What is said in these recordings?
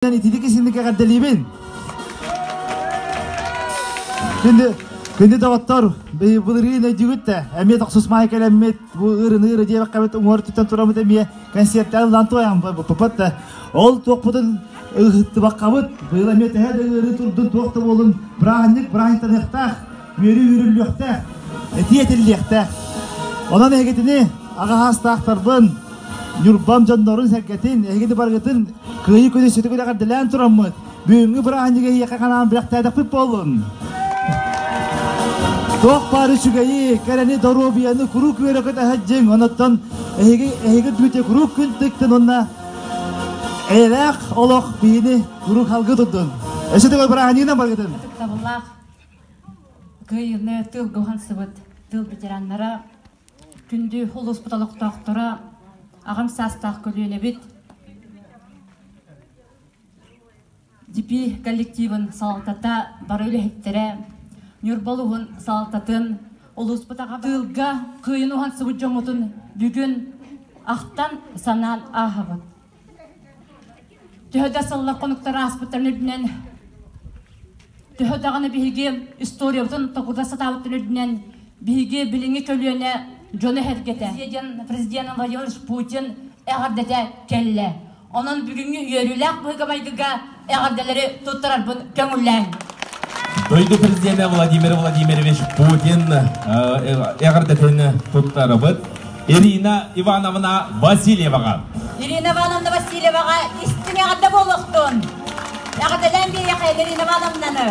Ититик исинник эҕэрдэлиибин. Күндү, күндү доҕоттор, былырыын өйдүүгүт да, эмиэ тохсус маай кэлэммит, бу ырыны ыры диэбэккэбит уҥуор түттэн тураммыт эмиэ концертаан ылан туойан буппат да, ол туохпутун ыһыттыбаккабыт, быйыл эмиэ төһө да ыарыы турдун, туох да буолун, бырааһынньык бырааһынньыктаныахтаах, үөрүү үөрүллүөхтээх, этии этиллиэхтээх. Онон эһигитини аҕа саастаахтарбын, Ньурбам дьоннорун-сэргэтин, эһигини барыгытын Кыайыы күнү сүтүгүн эҕэрдэлээн тураммыт, бүгүҥҥү бырааһынньыгы эһиэхэ ханаан бэлэхтээтэхпит буоллун. Туох баар үчүгэйи, кэрэни, доруобуйаны куруук үөрэ-көтө сылдьыҥ, онуттан эһиги эһиги бүтэ куруук күн тыктын уонна эйэлээх олох биһини куруук алгы турдун. Өссө төгүл бырааһынньыгынан барыгытын. Ытыктабыллаах Кыайыыны тыылга уһансыбыт тыыл ветераннара Күндү улууспут олохтоохторо, аҕам саастаах көлүөнэбит, ДП коллективын салалтата, бары үлэһиттэрэ, Ньурба улууһун салалтатын, улууспут аҕа тыылга кыайын уһансыбыт дьоммутун бүгүн ахтан санаан ааһабыт. Төһө да сыллар хонуктар ааспыттарын үрдүнэн, төһө даҕаны биһиги историябытын токурда сатаабыттарын үрдүнэн, биһиги билиҥҥи көлүөнэ дьоно эһэргэтэ. Президент Владимир Путин эҕэрдэтэ кэллэ. Онон бүгүҥҥү үөрүүлээх быһыыга-майгыга эҕэрдэлэри туттарарбын көҥүллээҥ. Дойду президенэ Владимир Владимирович Путин эҕэрдэтин туттарабыт. Ирина Ивановна Васильеваҕа. Ирина Ивановна Васильеваҕа истиҥ эҕэрдэ буолуохтун! Эҕэрдэлээн биэриэхэ Ирина Ивановнаны.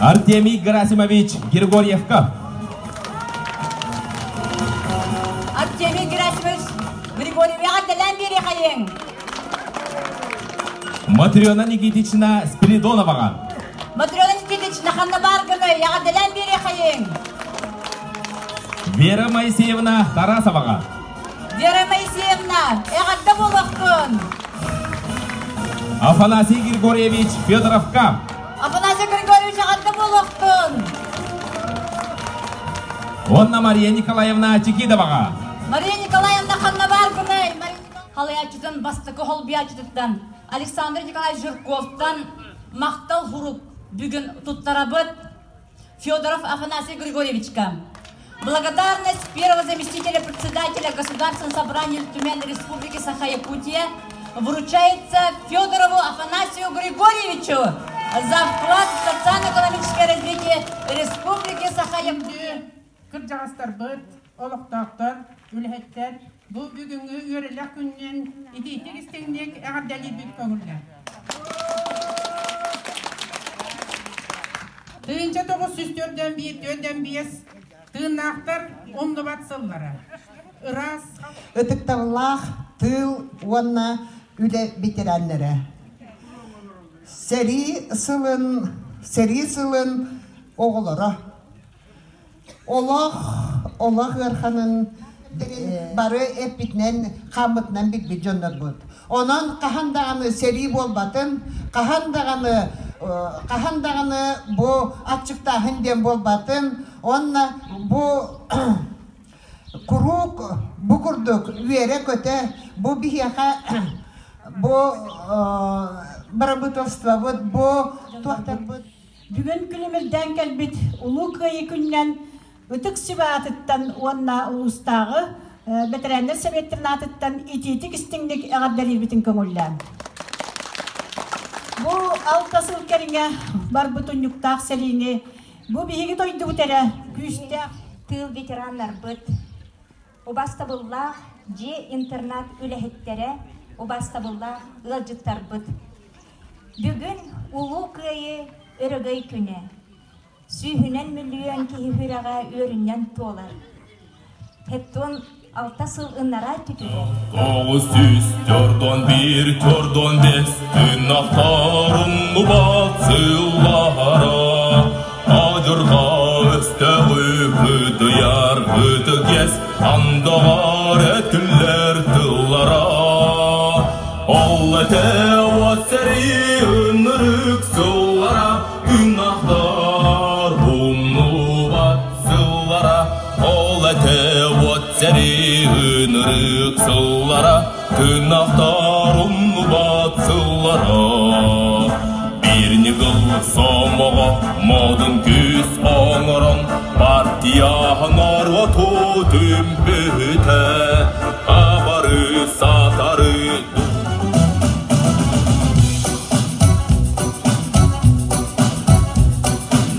Артемий Герасимович Григорьевка. Артемий Герасимович Григорьев эҕэрдэлээн биэриэхэйиҥ! Матрена Никитична Спиридоноваҕа. Матрена Никитична ханна баар гыный? Эҕэрдэлээн биэриэхэйиҥ! Вера Моисеевна Тарасоваҕа. Вера Моисеевна, эҕэрдэ буолуохтун! Афанасий Григорьевич Федоровка. Афанасий Григорьевич эҕэрдэ буолуохтун! Уонна Мария Николаевна Чикидоваҕа. Мария Николаевна ханна баар гыный? Халайааччытын бастакы холбуйааччытыттан Александр Николаевич Жирковтан махтал сурук бүгүн туттарабыт Федоров Афанасий Григорьевичка. Благодарность первого заместителя председателя Государственного собрания Тюмени Республики Саха-Якутия вручается Федорову Афанасию Григорьевичу за вклад в социально-экономическое развитие Республики Саха-Якутия. Кырдьаҕастарбыт, олохтоохтор, үлэһиттэр бу бүгүҥҥү үөрэлэх күнүнэн итиитик истиҥник эҕэрдэлиирбит көҥүллэр. 1904 тыыннаахтар умнубат сыллара. Ыраас Ытыктабыллаах тыыл уонна үлэ ветераннара. Сэрии сылын, сэрии сылын оҕолоро Олох, олох ыарханын бары эппитинэн, хааммытынан билбит дьоннорбут. Онон хаһан даҕаны сэрии буолбатын, хаһан даҕаны хаһан даҕаны бу аччыктааһын диэн буолбатын уонна бу куруук бу курдук үөрэ-көтө бу биһиэхэ бу бырабыыталыстыбабыт бу туохтарбыт Бүгүн күлүмүрдээн кэлбит Улуу Кыайыы күнүнэн Ытык Сүбэ аатыттан уонна улуустааҕы бэтэрээннэр сэбиэттэрин аатыттан итиитик истиҥник эҕэрдэлиирбитин көҥүллээн. Бу алта сыл кэриҥэ барбыт унньуктаах сэриини бу биһиги дойдубут эрэ күүстээх тыыл ветераннарбыт, убастабыллаах дьиэ-интернат үлэһиттэрэ, убастабыллаах ыалдьыттарбыт. Бүгүн Улуу Кыайыы Өрөгөй күнэ. Сүүһүнэн мөлүйүөн киһи сүрэҕэ үөрүнэн туолар. Хеттон алта сыл ынараа түтүгэр. 941 45 тыынахтарын сыллара Адырға өстөҕү кытыйар ытык эс андаҕар этиллэр тыллара Ол этэ уот сэрии ынырык сыллара Тыынахтар умнубат сыллара Ол этэ уот сэрии ынырык сыллара Тыынахтар умнубат. Биир ньыгыл сомоҕо модун күүс оҥорон партия норуоту түмпүтэ абары сатары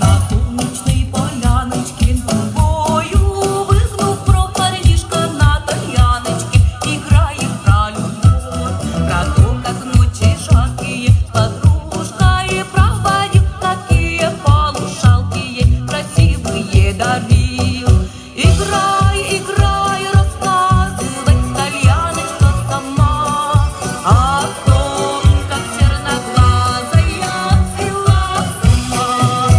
На солнечной поляночке бою выгнув про парнишка на тальяночке играет про любовь, про то, как ночи жаркие подружка и проводил, какие полушалки ей красивые дарил. Играй, играй, рассказывай, тальяночка сама о том, как черноглазая свела с ума.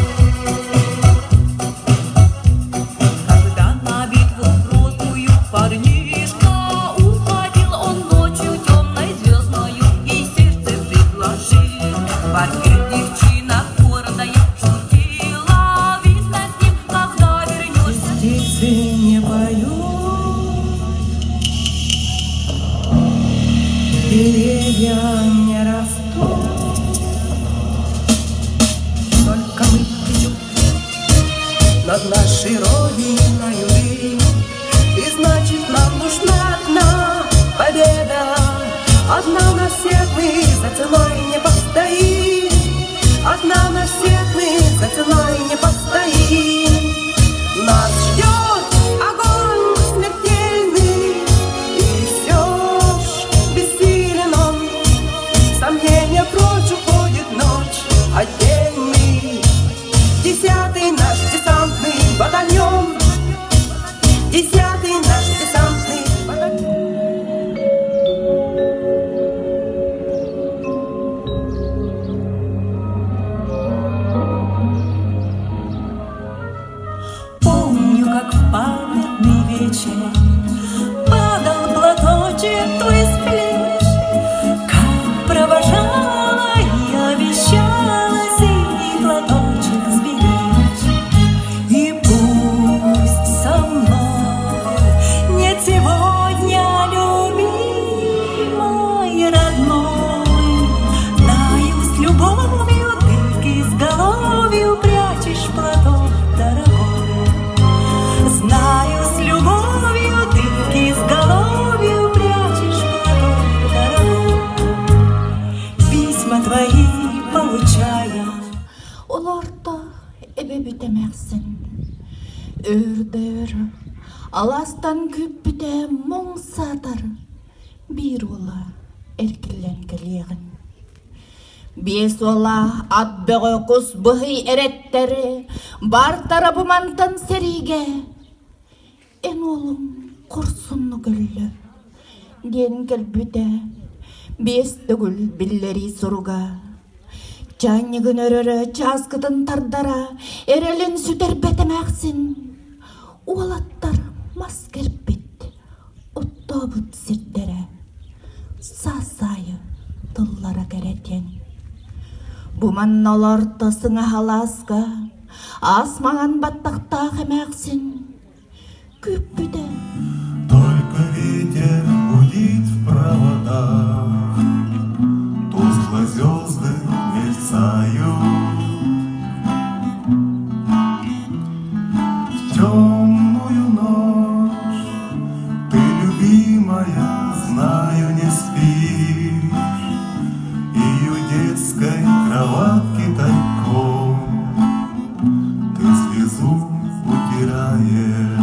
Когда на битву грозную парнишка уходил он ночью темной звездною и сердце предложил. Паркер девчина гордая шутила, видно с ним, когда вернешься. Птицы не поют, деревья не растут, только мы течет над нашей родиною дым. И значит, нам нужна одна победа, одна на всех мы за ценой не постоим, одна на всех мы за ценой не постоим. Нас ждет огонь смертельный, и все ж бессилен он. Сомнения прочь уходит ночь отдельный. Десятый наш десантный батальон, десятый наш десантный батальон. Помню, как в памятный вечер падал платочек твой с плеч, как провожала и обещала синий платочек сберечь. И пусть со мной нет сегодня любимой родной, знаю, с любовью ты к изголовью прячешь платок дорогой. Знаю, с любовью ты к изголовью прячешь платок дорогой. Письма твои получая. Олорто эбэбит эмээхсин өр да өр алаастан күүппүтэ муҥ саатар биир уола эргиллэн кэлиэҕин. Биэс уола ат бөҕө кус быһый эрэттэри баартара бу мантан сэриигэ эн уолуҥ хорсуннук өллө диэн кэлбитэ биэс төгүл биллэрии суруга чаанньыгын өрөрө чааскытын тардара эрэлин сүтэрбэт эмээхсин уолаттар мас кэрпит оттообут сирдэрэ саас аайы тыллара кэрэтиэн бу манна олорто сыҥаһалааска аас маҥан баттахтаах эмээхсин күүппүтэ Только ветер гудит в проводах, Тускло звезды мерцают. В темную ночь ты, любимая, знаю, не спишь, И у детской кроватки тайком Ты слезу утираешь.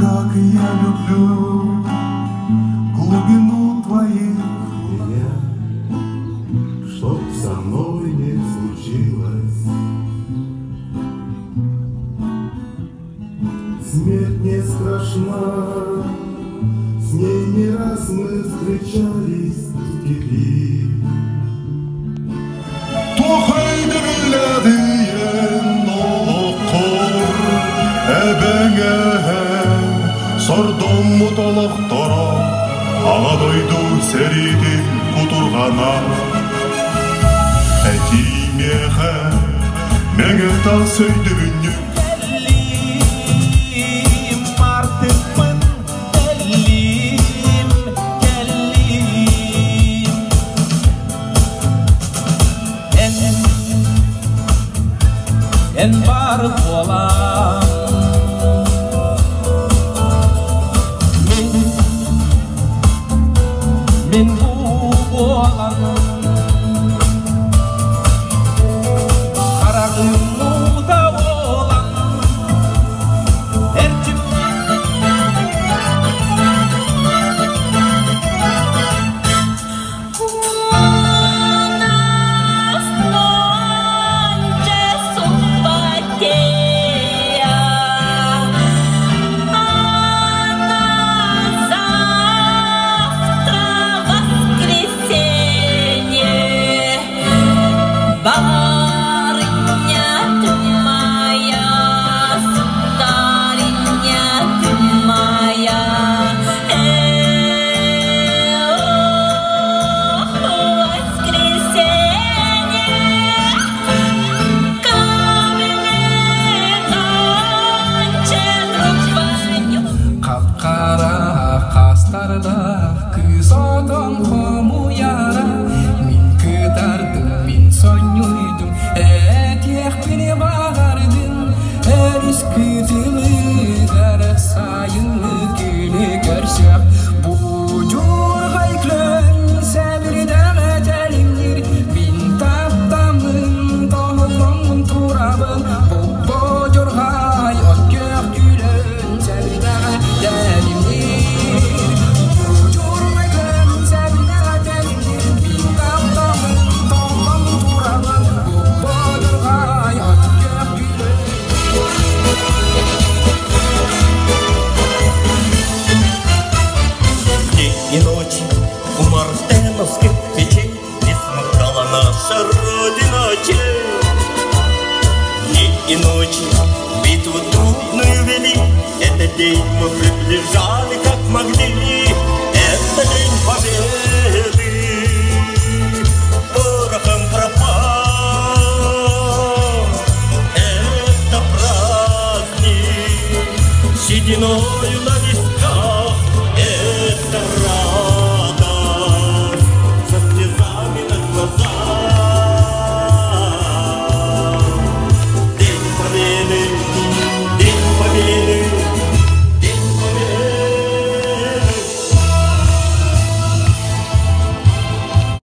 Как я люблю глубину твоих меня, Чтоб со мной не случилось. Смерть не страшна, с ней не раз мы встречались в степи. Туох өйдөбүллээҕий олоххор эбэҥ эһэҥ сордоммут олохторо Аҕа дойду сэриитин кутурҕана Этиий миэхэ мэҥэ таас өйдөбүнньүк Кэллим, артыкпын тэллим. Эн баар буолан Мин Мин бу буолан Хараҕым уута буолан Эрчим Барыня ты моя, сударыня ты моя, эх, воскресенье, ко мне нонче друг звоню. Хап-хара хастардаах кыыс отон хомуйара Мин кытардым, мин сонньуйдум, этиэхпин баҕардым Өрүс кытылыгар сайыҥҥы күнү көрсүөх Будьурҕай күн сэбирдэҕэ тэлимниир Мин таптаммын, тоһолломмун турабын Бу-бодьурҕай от күөх күлүн сэбирдэҕэ тэлимниир Будьурҕай күн сэбирдэҕэ тэлимниир Мин таптаммын, тоһолломмун турабын Бу-бодьурҕай от күөх күлүн Дни и ночи у мартеновских печей Не смыкала наша Родина очей. Дни и ночи битву трудную вели, Этот день мы приближали, как могли. Это день победы, порохом пропал. Это праздник, сединою